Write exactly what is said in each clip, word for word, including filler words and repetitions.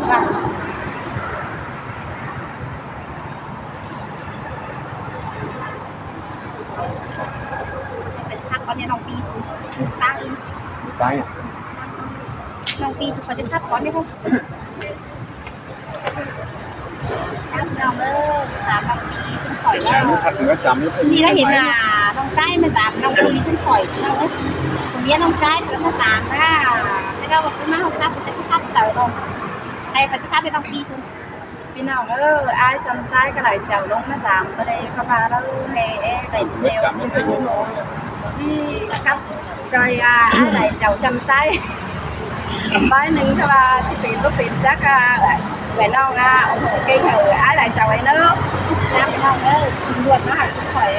Phải khắp con nhà lòng pi xuống. Tái. Tái à? Lòng pi xuống khỏi khắp con biết không? Khắp lòng ơ, khắp lòng pi xuống khỏi lòng. Nó khắp nó chấm nó phải. Đi nó như thế hiện này. Là lòng trai mới dám lòng pi xuống khỏi lòng ơ. Không biết lòng trai sẽ có dám ra. Thế đâu mà cứ mắc khắp, khắp tàu lòng. Hay phải khắp với lòng pi xuống. พี่น้องเอ้ย อ้ายจำใจก็หลายเจ้าลงมาสามประเดเขามาแล้วแห่แอร์เต็มเดียว ที่ขับจอยอ่ะ อ้ายหลายเจ้าจำใจ บ้านหนึ่งก็ว่าที่เป็นก็เป็นจักอ่ะ แม่น้องอ่ะ โอ้โห เก่งเหรอ อ้ายหลายเจ้าไอ้เนอะ นะพี่น้องเอ้ย ตำรวจมาหาข่อย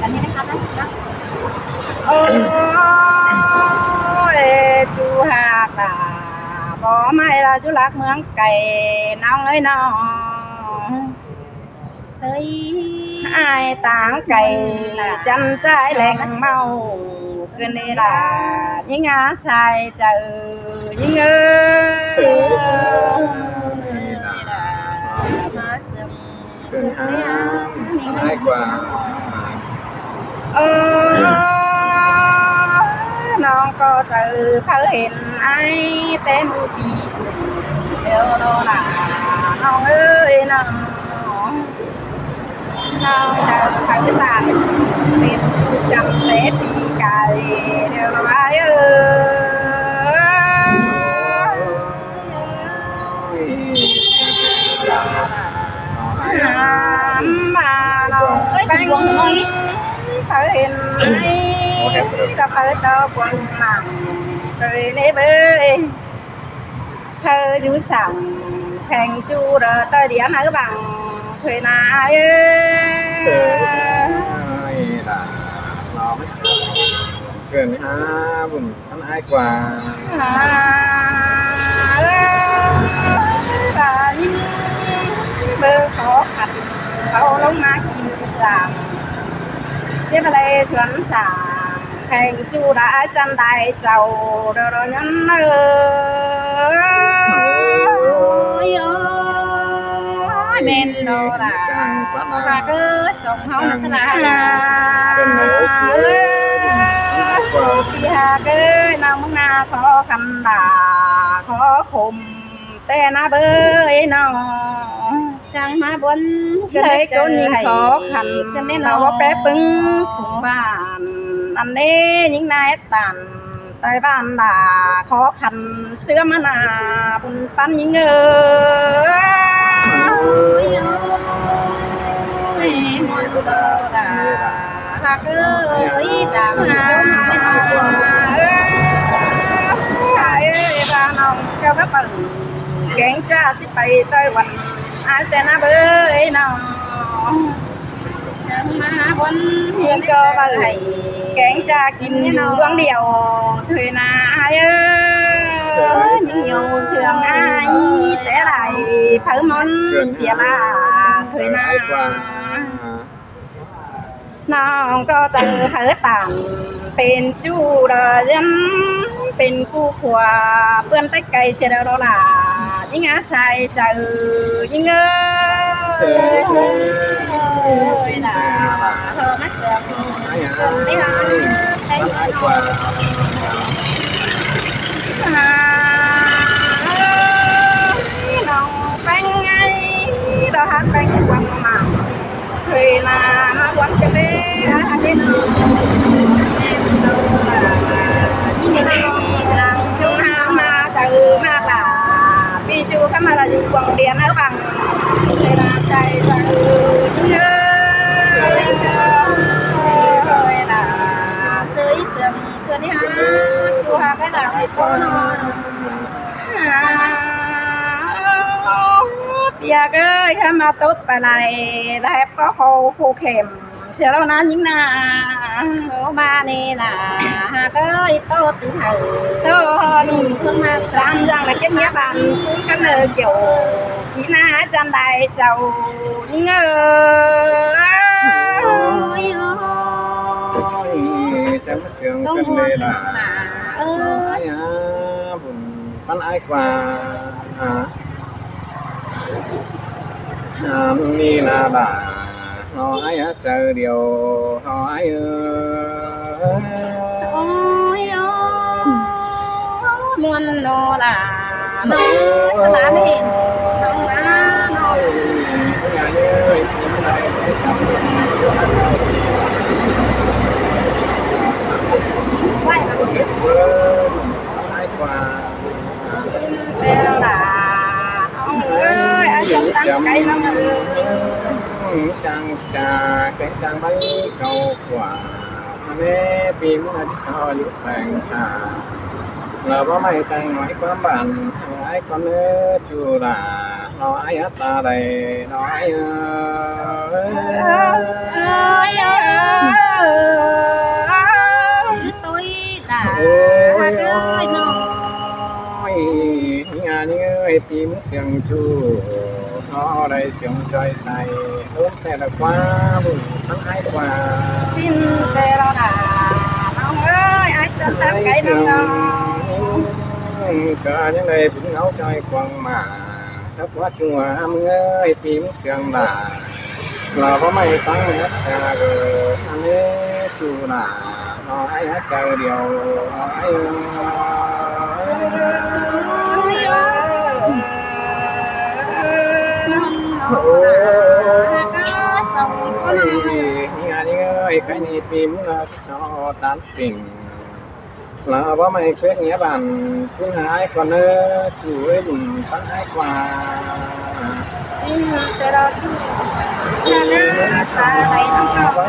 อันนี้นะครับนะ โอ้ย จูหากตา บ่ไม่ละจูรักเมืองไกล น้องเอ้ยน้อง เซย อ้ายตางไก่ จำใจแหลงเมา เกินเวลา ยิ่งอาศัยเจอ ยิ่งเอ้ย เสย เสย มาเสย เกินห้าม ง่ายกว่า เออ น้องก็เจอเผาเห็นไอ้แต่มือปีเดียวโนนา น้องเอ้ยน้อง น้องเจอเผาตาเป็นผู้จำแต่ปีกายเดียวไอ้เอ้ย น้ำมาน้อง เอ้ย สมพงษ์หน่อย เขาเห็นไหม กับเขาเจ้าคนหมั่ง เคยในเบย เขาอยู่สั่ง แข่งจูเดอเตอเดียนหรือบัง เคยนาเอ้ย เสย เสย น้อง เกินห้าบุญ ท่านอ้ายกว่า อ่า เออ ตายิ่งเบอร์ขอขัด เขาลงมากินสาม เรียกอะไรสวนสาม แข่งจูดาอาจารย์ได้เจ้า เดี๋ยวเรานั้นเออ โอ้ย โอ้ย แม่นโดดา จ้างปะนะ หากเอ้ย สองเฮานะสนะ จ้าง เป็นหมูเขียว พี่หากเอ้ย นำหน้าขอคำด่า ขอข่ม แต่นะเบยน้อง จังมาบน เลยจนยิ่งขอขัน เราว่าแป๊บปึ้งฝูงบ้าน อันนี้ยิ่งนายตัน ใต้บ้านด่า ขอขันเสื้อมาหนา บุญปันยิ่งเอ้ย โอ้ย โอ้ย มนต์เด้อด่า หากเอ้ย ตามหา เอ้ย เอ้ย บ้านน้องเจ้าก็เปิด แกงจ้าสิไปไต้หวัน อาจจะนะเบยน้อง จังมาบน เพื่อนก็เปิด แกงจ้ากินดวงเดียว เถยนาเอ้ย มีอยู่เสื่องอ้าย แต่ไหลเผามนต์เสียลา เถยนา น้องก็เจอเขาต่าง เป็นจู้เดิน เป็นคู่ครัว เปื้อนแต่ไกลเสียแล้วล่ะ ยิ่งอาศัยเจอ ยิ่งเอ้ย เสีย เอ้ยล่ะ เธอมาเสีย เสียนี่ล่ะ ใครเสียน้อง อ่า น้องแป้งไง เราหาแป้งวันมา เคยมา มาวันจะได้ อันนี้ นี่ไง หลังจุงหามา จะอือมากล่ะ พี่จูเข้ามาละอยู่กวางเตียนแล้วบัง เคยมาใจ จะอือ เยอะ เคยเชื่อ เคยล่ะ เคยเชื่อ เพื่อนนี่ฮะ จูหาไปหลังไปก่อน เปียกเอ้ย ข้ามาตบปลาไหล แล้วก็เขาคู่เข็ม เสียแล้วนะยิ่งนา เขามานี่ล่ะ หากเอ้ย โตตึงเหอะ โตหนุ่มเพิ่งมา สามอย่างเลยเก็บเมียบ้าน กันเลยเกี่ยว พี่นาจันได้เจ้า ยิ่งเอ้ย Khen lê đa. Ơ. Ai á, bun păn ai qua. À. À, mi na đa. Nó ai á, chaư điêu, nó ai ơ. Ôi, ôi, muôn nó đa. Nó, sao đa mẹ. Nó đa, nó. Ai qua. Tê là ông ơi, ai chăm chăm cái nó. Chăng chả, cái chăng bánh cầu quả. Mẹ phim nó đi so lũ phèn xa. Là bố mày chăng nói quán bản, ai con nữa, chú là. Nó ai ớt ta đây, nó ai ơi. Ơi, ơi, ơi, tôi là ơi, ơi, nó. Ôi, nhà như ơi, phim sương chu, nó đây sương trời say, hôm nay là qua, buổi sáng ai qua. Xin tê lo là, nó ơi, ai cho tao cái nó. Ai sương, cờ những đây, bún ngáo chơi quăng mà. Khắp quá chùa, ăm ơi, phim sương là. Là có mày tăng nhất, à, ừ, ăn ế, chu là, nó ai hát, trời điều, nó ai ơi. Ôi, nghe đi ơi, cái này phim là so tán tỉnh. Là bố mày quét nghĩa bản, cũng là ai còn ơ, chủ ấy đừng bắt ai quà. Xin tê đó, chú. Là nó xa hay lắm. Với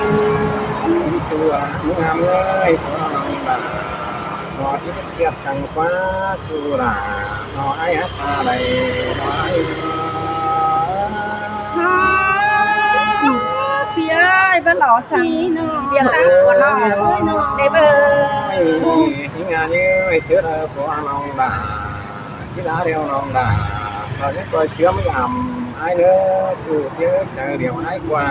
chú à, những ham ơi, sao lòng là, nó chỉ thiệt thằng quá, chú là, nó ai hát ta đây, nó ai. Bia ơi, bơ lỏ sẵn. Bia tăng của nó. Để bơ. Ôi, ôi, ôi. Những nhà như ấy, chứ là của lòng đã. Chứ đã đeo lòng đã. Rồi nhất tôi chứa mới làm ai nữa, chủ chứa chờ điều ai qua.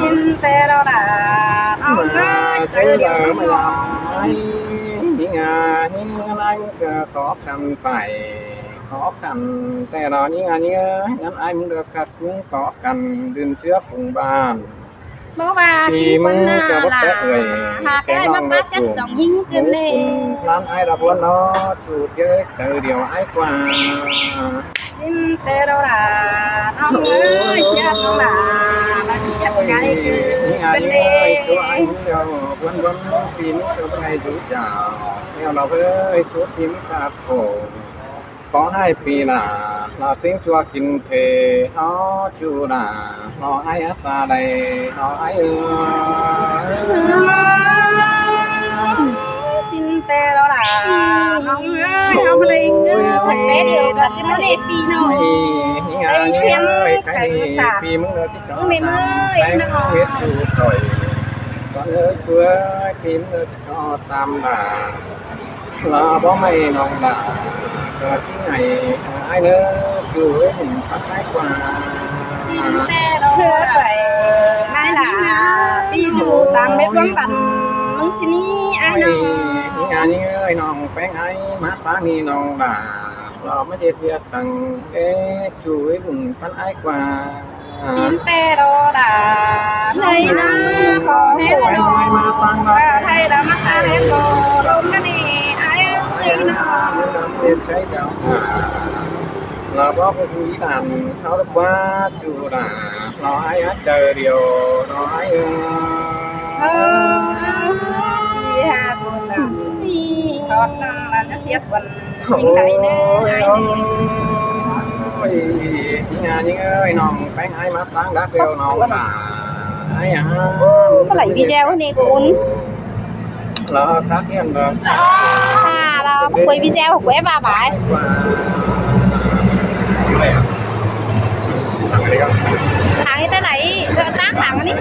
Xin tê đó đã. Nó mà ơi, chứ chờ điều là mới nó làm ai. Những nhà như anh, ờ, khó khăn phải khó khăn, tê đó những nhà như ngắn ai cũng được khát. Cũng có căn đươn sứa phung ban. Bố bà thì chỉ mưng quân cho là bố là bé người, hà cái ai mắc bác chất sống hính cơn lê. Lán ai là buôn nó, chủ tiết trời điều ai qua. Xin tê đâu là, nó ơi, chết nó là, nó chết cái cơn lê. Số ai cũng đều buôn buôn, thì mưng cho bố này rủ chào. Theo nó với số phim ta khổ. Có hai pì là, là tiếng chua kinh thế, nó chu là, nó ai ớt ta đây, nó ai ơ. Xin tê đó là, nó ơi, nó lên, nó bé điều là xin nó lên pì nó. Ôi, nhà đây, như phiên ơi, cái cái này xả. Pì mưng nó chứ sao. Mưng này mưng ơi, nó. Biết chu thôi. Con ơi, chúa, pì mưng nó chứ sao tam là. Là bố mày nòng đã, ờ, chứ ngày, ờ, ai nữa, chú ấy mình bắt ai qua. Xin tê đâu. Thưa vậy, mai là đi dù tám mét vuông bắn, mưng xin ý ai. Ôi, nòng. Nhà như ơi nòng, quen ai, má phá ni nòng đã. Lo mới chết bia sẵn, ê, chú ấy cũng bắt ai qua. Xin tê đó đã. Thầy năm có hết rồi. Thầy đã mắc ta hết rồi. Lông cái này, ai ơi, nó. Là bố của quý đàn, tháo được quá, chú đã. Nó ai hát trời điều, nó ai ơi. Ơ, đi ha, cô ta. Thoát năm là nó siết quần. Ôi, ôi, nhà những ơi, nòng, bánh ai mát báng đá kêu nòng bà. Ai à. Có lại video này cuốn. Là phát hiện rồi. À, là có quay video của em bà bài. Hàng như thế này, rồi tác hàng đi.